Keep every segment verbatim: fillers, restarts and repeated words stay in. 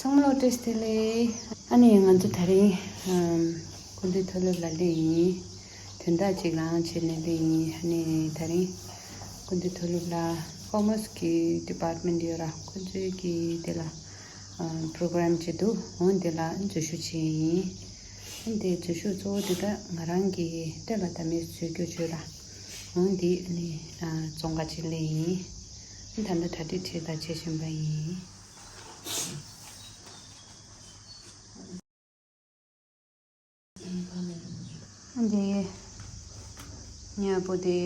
ཚང་མ་ལ་བཀྲ་ཤིས་བདེ་ལེགས། ཨ་ནི་ང་ཚོ་དེ་རིང་ཨམ་སྐུ་མདུན་མཐོ་སློབ་ལ་སླེབས་ཡིན། དོན་དག་ཅིག་ལའང་བྱས་ནས་སླེབས་ཡིན། ཨ་ནི་དེ་རིང་སྐུ་མདུན་མཐོ་སློབ་ལ་ཀོ་མར་སི་གི་ཌི་པཱར་ཊི་མེན་ཊི་ཡོད་ར། ཁོ་ཚོའི་གི་དེ་ལ་ཨམ་པོ་རོ་གྷ་རམ་ཅིག་འདུག་འོ་དེ་ལ་འཛུལ་ཞུགས་བྱས་ཡིན། ཨ་ནི་དེ་འཛུལ་ཞུགས་གཙོ་བོ་དེ་ད་ང་རང་གི་སྐྱེས་པ་དང་མིའི་འཛུལ་སྐྱོར་བྱོས་ར། འོ་འདི་ཨ་ནི་ཨ་རྫོང་ཁག་ཅིག་སླེབས་ཡིན། ཨ་ནི་ད་ལྟ་གྲ་སྒྲིག་བྱས་དང་བྱེད་བཞིན་པ་ཡིན། འདི་ངའི་ཨ་བོ་དེ་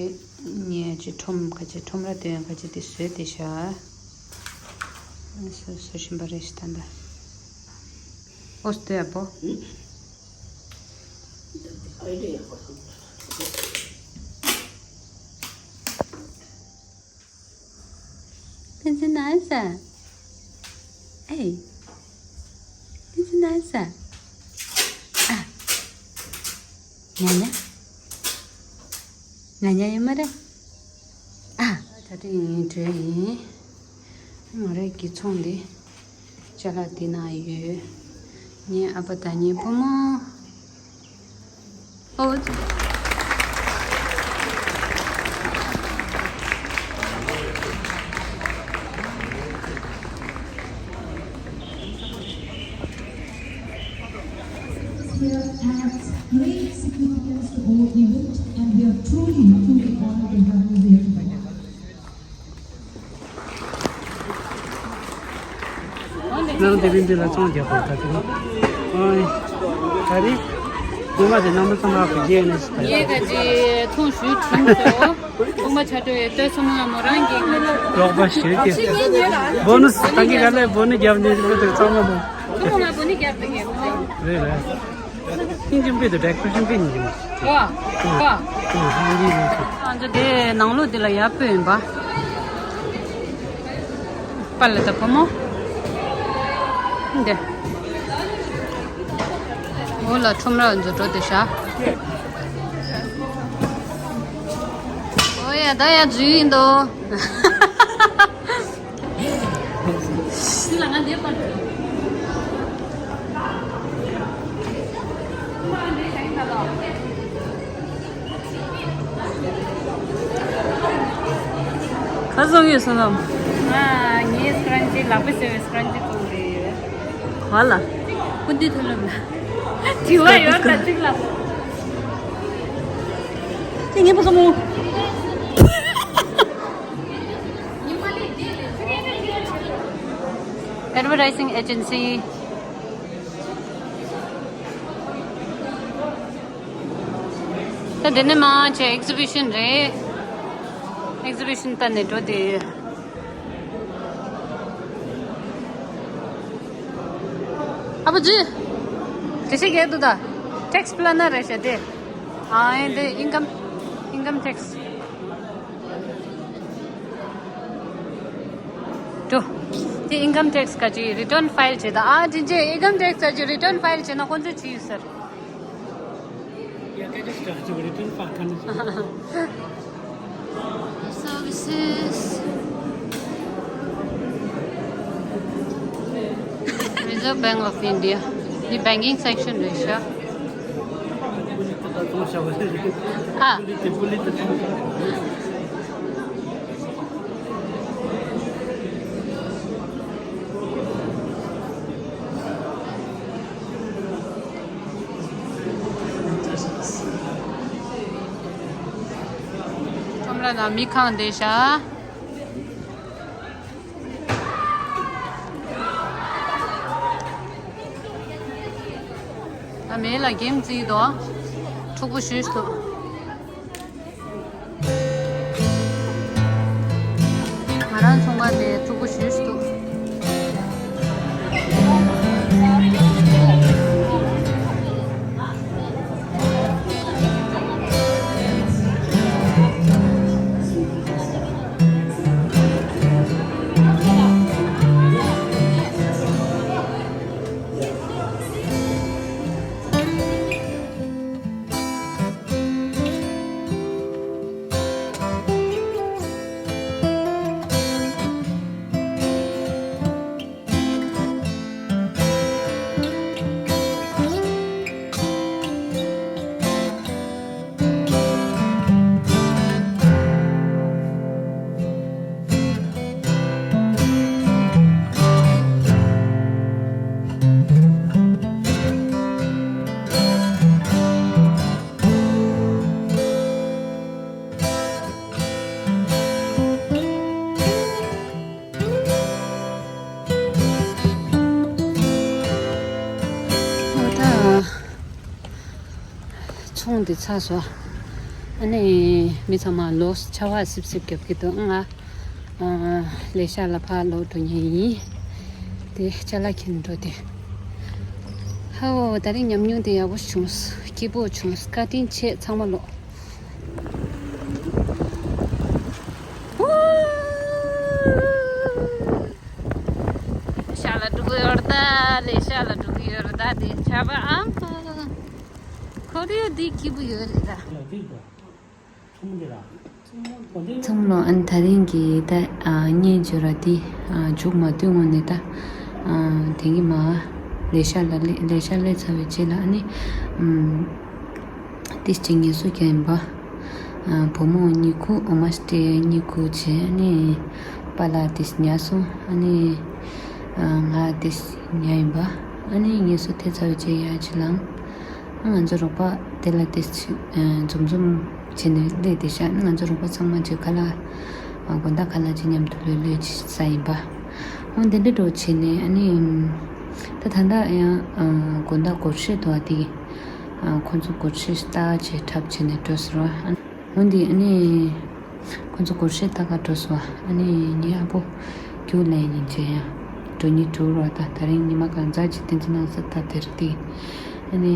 ངའི་ཅི་ཁྲོམ་ཁ་ཅིག་ཁྲོམ་ར་དེ་ཁ་ཅིག་དེ་བཟོས་ཏེ་བཞག་བཟོ་བཟོ་བཞིན་པ་རེད་ཤག་ད་ལྟ། ཨོ་སྟོད་ཨ་བོ། ཕན་ཚུན་ན་ས། ཨེ། ཕན་ཚུན་ན་ས། ཨ། ང་ཉ། ང་ཉ་ཡོད་མ་རེད། ཨ། ད་དེ་ཡིན་བྲོས་ཡིན། ང་རའི་གི་ཚོང་འདི་ཅ་ལག་འདི་ན་ཡོད། ངའི་ཨ་ཕ་དང་ངའི་བུ་མོ། ཨོ། Here adds great significance to our event, and we are truly, truly honored to have you here today. ནང་དེ་བིན་དེ་ལ་ཚོང་རྒྱག་པར་ད་དེ་ནི། ཨོ། ད་རེས་སྒོ་ང་དེ་རྣམ་པ་ཚང་མ་གི་རྗེས་ནས་ད་ངས་ག་ཅི་ཚོང་ཞུས་ཁྲིམས་སོ། ཚོང་པ་ཆ་ཏོའི་ལྟོས་སོང་ང་མོ་རང་གི་ང་ལ་རོགས་པ་ཞུས་ཏེ། སྦོ་ནུ་སི་ད་གི་ག་ལས་སྦོ་ནུ་རྒྱབ་ནས་རིག་པ་དེ་ཚང་མ་མོ། ཁོ་མོ་ང་སྦོ་ནུ་རྒྱབ་ཏུ་ངས་མོ། རེད་རེད། ཤིང་ཅུང་པེ་དུ་ཌེ་ཀོ་རེ་ཤན་པེ་ཉིན་གྱི་མ། ཨོ། ཨོ། ཨོ། ང་ཚོ་དེ་ནང་ལོགས་དེ་ལ་ཡར་སྤོས་ཡིན་པ། པ་ལ་ད་ཕོ་མོ། འདི། འོ་ལ་ཁྲོམ་ར་འཛུལ་འགྲོ་དེ་ཤ། ཨོ་ཡ་ད་ཡ་འཛུལ་ཡིན་དོ། ག་བཟོ་ཡོད་སོ་ནམ། ང་ངའི་སྐྲན་ཅི་ལག་པས་བཟོས་པའི་སྐྲན་ཅི་བཙོང་གི་ཡོད། ག་ལ། སྐུ་མདུན་མཐོ་སློབ་ལ། དྲི་བ་ཡོད་ད་གཅིག་ལ། དེ་ངའི་བུ་ཚོ་མོ། Advertising agency། ད་དེ་ནས་མ་ཆེ་ཨེག་ཟི་བི་ཤན་རེད། ཨེག་ཟི་བི་ཤན་ལྟ་ནས་འགྲོ་དེ། ཨ་བུ་ཇི། དེ་ཤེས་གལ་འདུག་ད། ཊེག་སི་པི་ལན་ནར་རེད་ཤག་དེ། ཨ་ཨེ་དེ་ཨིན་ཀམ། ཨིན་ཀམ་ཊེག་སི། འགྲོ། དེ་ཨིན་ཀམ་ཊེག་སི་ག་ཅི་རི་ཊརན་ཕའིལ་བྱེད་ད། ཨ་དེ་རྗེས་ཨིན་ཀམ་ཊེག་སི་ག་ཅི་རི་ཊརན་ཕའིལ་བྱེད་ན་ཁོང་ཚོས་བྱེད་ཡོད་ཟེར། Yeah, they just charge you return for kind of services. Reserve Bank of India. The banking section ratio. Ah. ཁྲོམ་ར་ནང་མི་གང་བསྡད་ཤག་ཨ་མེ་ལ་གེམ་རྩིས་དོ། ཕྲུ་གུ་ཞུས་ཏོ། ང་རང་ཚོང་པ་དེ་ཕྲུ་གུ་ཞུས་ཏོ། ཁོང་དེ་ཚར་སོང་། ཨ་ནི་མི་ཚང་མ་ལོག་ཆར་པ་སིབ་སིབ་རྒྱབ་ཀྱི་འདུག་ང་ཨ་ལས་ཤག་ལ་ཕར་ལོག་འགྲོ་མཁན་ཡིན། དེ་ཅ་ལག་འཁྱེར་འགྲོ་དེ། ཧའོ། ད་རིང་ཉམས་མྱོང་དེ་ཡག་པོ་བྱུང་། སྐྱིད་པོ་བྱུང་། བཀའ་དྲིན་ཆེ། ཚང་མ་ལོག་ཤག་ལ་འགྲོ་གི་ཡོད་རེད་ད། ལས་ཤག་ལ་འགྲོ་གི་ཡོད་རེད་ད། དེ་ཆར་པ་ཨང་པོ། ཁོར་ཡུག་འདི་སྐྱིད་པོ་ཡོད་རེད་ད། ཚང་མ་ལོ། ཨ་ནི་ད་རིང་གི་ད་ཨ་བརྙན་བརྗོད་ར་འདི་ཨ་མཇུག་མ་བསྡུས་སྔོན་ནས་ད་ཨ་དེང་གི་མ་ལས་ཤག་ལ་ལས་ལས་ཤག་སླེབས་ཚར་བའི་རྗེས་ལ་ཨ་ནི་ཨམ་ཏིས་ཅིག་ངལ་གསོ་རྒྱག་ཡིན་པ། ཨ་བུ་མོ་གཉིས་ཁུག་ཨོ་མ་སྟེ་གཉིས་ཁུག་བྱས། ཨ་ནི་པཱ་ལགས་ཏིས་ཉལ་སོང་། ཨ་ནི་ཨ་ང་ཏིས་ཉལ་ཡིན་པ། ཨ་ནི་ངལ་གསོ་ཐེབས་ཚར་བའི་རྗེས་ཡར་ཅིག་ལངས། ང་ཚོ་རོགས་པ་དེ་ལ་དེ་ཚོ་འཛོམས་འཛོམས་བྱས་ནས་སླེབས་བསྡད་ཤག་ང་ཚོ་རོགས་པ་ཚང་མ་གཅིག་ཁ་ལག་དགོང་དག་ཁ་ལག་ཅིག་མཉམ་དུ་ལོས་ལོས་ཅིག་ཟ་ཡིན་པ། འོ་དེ་འདྲ་འདྲ་བྱས་ནས་ཨ་ནི་ད་ད་ལྟ་ཡང་དགོང་དག་སྒོར་གཞས་འདུག་པ། དེ་ཁོང་ཚོ་སྒོར་གཞས་ལྟ་བྱས་འཁྲབ་བྱས་ནས་འགྲོ་ཟེར་བ། འོན་ཏེ་ཨ་ནི་ཁོ་ཚོ་སྒོར་གཞས་ལྟ་ག་འགྲོ་སོང་། ཨ་ནི་ངའི་ཨ་ཕོ་རྒྱུགས་ལེན་ཡིན་བྱས་ཡང་འགྲོ་ཉིན་དྲུག་རོགས་ད། ད་རིང་ཉི་མ་གང་ཚར་ཅིག་བསྟན་འཛིན་ནང་ས་ད་དེར་ཏེ། ཨ་ནི་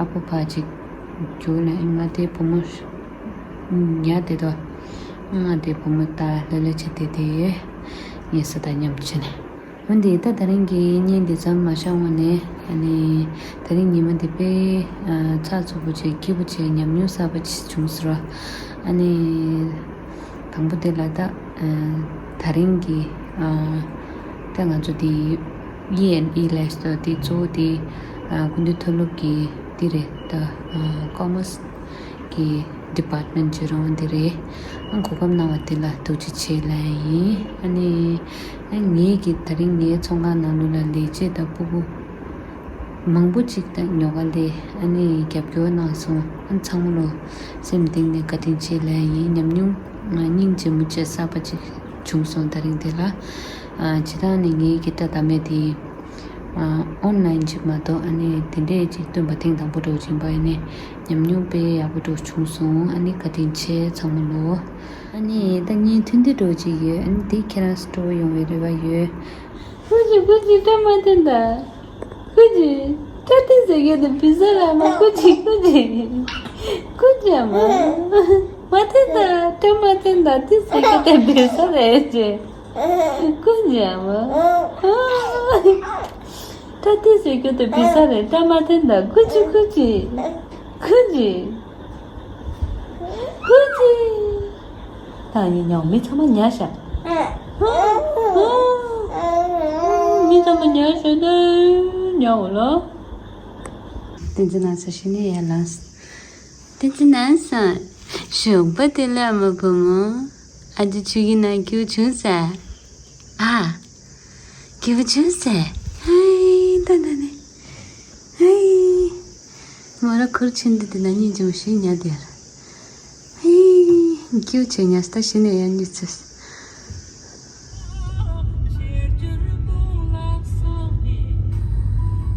ཨ་ཕོ་ཕ་ཅིག་རྒྱུགས་ལེན། ང་དེ་བུ་མོ་ཉལ་བསྡད་དོ། ང་དེ་བུ་མོ་ད་ལོས་ལོས་བྱས་བསྡད་དེ་ངའི་ས་ད་མཉམ་བྱས་ནས། འོན་ཏེ་ད་ད་རིང་གི་བརྙན་འདི་ཙམ་མ་བཞག་སྔོན་ནས། ཨ་ནི་ད་རིང་ཉི་མ་འདི་དཔེ་ཨ་ཚགས་ཚུད་པོ་བྱས་སྐྱིད་པོ་བྱས་ཉམས་མྱོང་གསར་པ་ཅིག་བྱུང་ཟེར་བ། ཨ་ནི་དང་པོ་དེ་ལ་ད་ཨ་ད་རིང་གི་ཨ་ད་ང་ཚོ་འདི་ཨི་ཨེན་ཨི་ལས་ད་འདི་གཙོ་བོ་འདི་ཨ་སྐུ་མདུན་མཐོ་སློབ་ཀྱི་འདི་རེད་ད། ཨ་ཀོ་མར་སི་གི་ཌི་པཱར་ཊི་མེན་ཊི་ཅིག་རང་དེ་རེད། ཨ་གོ་སྐབས་གནང་བ་དེ་ལ་ཐུགས་རྗེ་ཆེ་ལབ་ཡིན། ཨ་ནི་ཨ་ངེད་ཀྱི་ད་རིང་ངའི་ཚོང་ཁང་ནང་ལོགས་ལ་ལས་བྱེད་དང་ཕྲུ་གུ་མང་པོ་ཅིག་དང་ཉོ་ག་ལས་ཨ་ནི་རྒྱབ་སྐྱོར་གནང་སོང་། ཨ་ཚང་མ་ལོ་སེམས་གཏིང་ནས་བཀའ་དྲིན་ཆེ་ལབ་ཡིན། ཉམས་མྱོང་སྙིང་རྗེ་མོ་བྱས་གསར་པ་ཅིག་བྱུང་སོང་ད་རིང་དེ་ལ། ཨ་ཇི་ལྟར་ནི་ངེད་ཀྱི་ད་ད་མེད་དེ། ཨོན་ལན་ཅིག་མ་གཏོགས་ཨ་ནི་དེ་འདྲས་ཅིག་སྟོན་པ་ཐེངས་དང་པོ་འགྲོ་བཞིན་པ་ཡིན་ནས་ཉམས་མྱོང་དཔེ་ཡག་པོ་འགྲོ་བྱུང་སོང་། ཨ་ནི་བཀའ་དྲིན་ཆེ་ཚང་མ་ལོ། ཨ་ནི་ད་ངའི་ཐུན་ཏི་འགྲོ་ཅིག་ཡོད། ཨ་ནི་དེ་ཁྱེད་རང་སྤྲོ་བོ་ཡོང་བའི་རེ་བ་ཡོད། ཀུ་ཅི་ཀུ་ཅི་སྐྲ་མ་འཐེན་ད། ཀུ་ཅི་སྐྲ་འཐེན་ཟེར་གྱི་འདུག་བི་ས་ར་མ། ཀུ་ཅི་ཀུ་ཅི་ཀུ་ཅི་ཨ་མ། མ་འཐེན་ད། སྐྲ་མ་འཐེན་ད། འཐེན་ཟེར་གྱི་འདུག་བི་ས་ར་ཅེ། ཀུ་ཅི་ཨ་མ། ད་དེ་ཟེར་རྒྱུ་དེ་བི་ས་རེད། ད་མ་འཐེན་ད། ཀུ་ཅི་ཀུ་ཅི་ཀུ་ཅི་ཀུ་ཅི། ད་ཡིན་ཡང་མི་ཚང་མ་ཉལ་ཤག་མི་ཚང་མ་ཉལ་ཤག་ད་ཉལ་འོ་ལོ། བསྟན་འཛིན་ནང་ས་ཞིག་ནས་ཡར་ལངས། བསྟན་འཛིན་ནང་ས་ཞོགས་པ་དེ་ལ་མ་བུ་མོ། ཨ་ཅེ་ཆུ་གི་ནང་སྐྱིད་བྱུང་ས། ཨ། སྐྱིད་པོ་བྱུང་ཟེར། ཧེ། ད་ད་ནི། ཧེ། མོ་ར་ཁུར་ཆེན་འདི་དེ་ན་གཉིས་འཇོམས་ཤིག་ཉལ་དེར། ཧེ། སྐྱིད་པོ་བྱས་ཉལ་ས་ད་ཤི་ནས་ཡང་གཉིད་ཚེ།